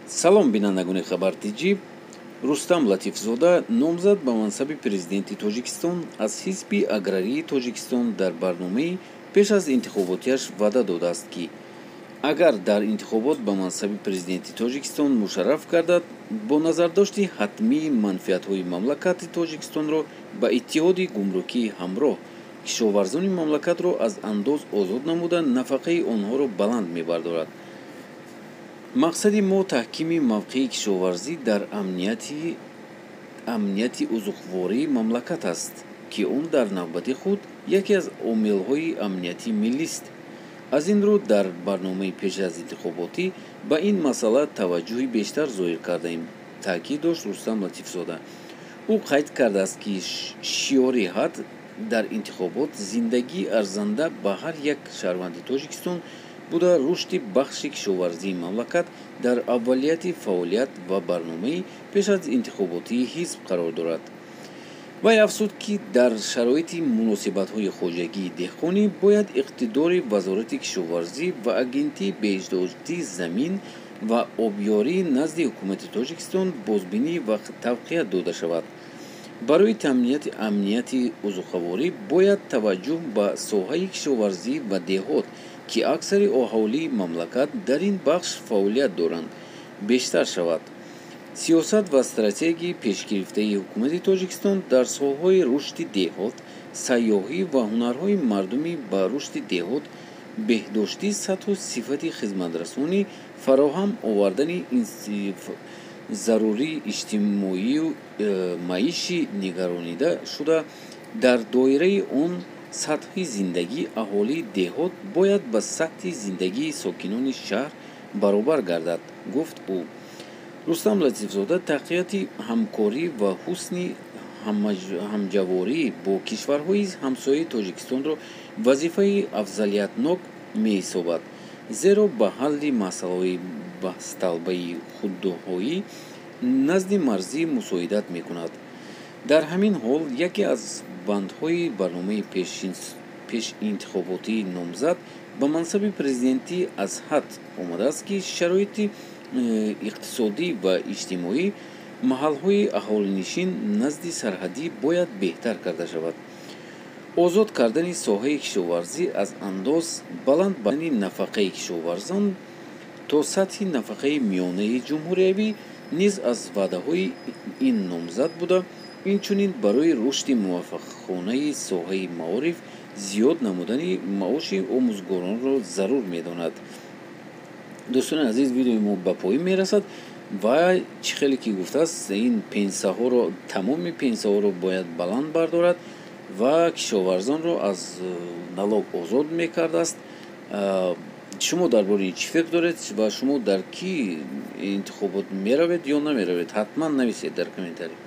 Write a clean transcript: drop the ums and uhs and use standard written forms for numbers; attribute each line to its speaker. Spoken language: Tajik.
Speaker 1: Салом, бинандагони Хабар Тҷӣ. Рустам Латифзода, номзад ба мансаби президенти Тоҷикистон аз Ҳизби аграрии Тоҷикистон, дар барномаи пеш аз интихоботиаш ваъда додааст, ки агар дар интихобот ба мансаби президенти Тоҷикистон мушарраф гардад, бо назардошти ҳатмии манфиатҳои мамлакати Тоҷикистонро ба Иттиҳоди гумрукӣ ҳамроҳ, кишоварзони мамлакатро аз андоз озод намуда, нафақаи онҳоро баланд мебардорад. Мақсади мо таҳкими мавқеи кишоварзӣ дар амнияти озуқвории мамлакат аст, ки он дар навбати худ яке аз омилҳои амнияти миллист. Аз ин рӯ дар барномаи пеш аз интихоботӣ ба ин масъала таваҷҷӯҳи бештар зоҳир кардаем, таъкид дошт Рустам Латифзода. Ӯ қайд кардааст, ки шиори ҳад дар интихобот зиндагии арзанда ба ҳар як шаҳрванди Тоҷикистон буда, рушди бахши кишоварзии мамлакат дар аввалияти фаъолият ва барномаи пеш аз интихоботии ҳизб қарор дорад. Вай афзуд, ки дар шароити муносибатҳои хоҷагии деҳқонӣ бояд иқтидори Вазорати кишоварзӣ ва Агентии беҳдошти замин ва обёрӣ назди Ҳукумати Тоҷикистон бозбинӣ ва тавқият дода шавад. Барои таъминияти амнияти озуқаворӣ бояд таваҷҷӯҳ ба соҳаи кишоварзӣ ва деҳот, ки аксари аҳолии мамлакат дар ин бахш фаъолият доранд, бештар шавад. Сиёсат ва стратегияи пешгирифтаи Ҳукумати Тоҷикистон дар соҳаҳои рушди деҳот, сайёҳӣ ва ҳунарҳои мардумӣ ба рушди деҳот, беҳдоштӣ, сатҳу сифати хизматрасонӣ, фароҳам овардани зарурии иҷтимоию маишӣ нигаронида шуда, дар доираи он сатҳи зиндагии аҳолии деҳот бояд ба сатҳи зиндагии сокинони шаҳр баробар гардад, гуфт ӯ. Рустам Латифзода тақвияти ҳамкорӣ ва ҳусни ҳамҷаворӣ бо кишварҳои ҳамсояи Тоҷикистонро вазифаи афзалиятнок меҳисобад, зеро ба ҳалли масъалаҳои баҳсталбаи ҳудудҳои назди марзӣ мусоидат мекунад. Дар ҳамин ҳол яке аз бандҳои барномаи пешинтихоботии номзад ба мансаби президентӣ аз ҳад омадааст, ки шароити иқтисодӣ ва иҷтимоӣ маҳалҳои аҳолинишин назди сарҳадӣ бояд беҳтар карда шавад. Озод кардани соҳаи кишоварзӣ аз андоз, баланд бардани нафақаи кишоварзон то сатҳи нафақаи миёнаи ҷумҳуриявӣ низ аз ваъдаҳои ин номзад буда, инчунин барои рушди муваффақонаи соҳаи маориф зиёд намудани маоши омӯзгоронро зарур медонад. Дӯстони азиз, видеои мо ба поён мерасад ва чӣ хеле ки гуфтааст, ин пенсияҳоро, тамоми пенсияҳоро бояд баланд бардорад ва кишоварзонро аз налог озод мекардааст. Шумо дар бораи чӣ фикр доред ва шумо дар кӣ интихобот меравед ё намеравед? Ҳатман нависед дар комментарий.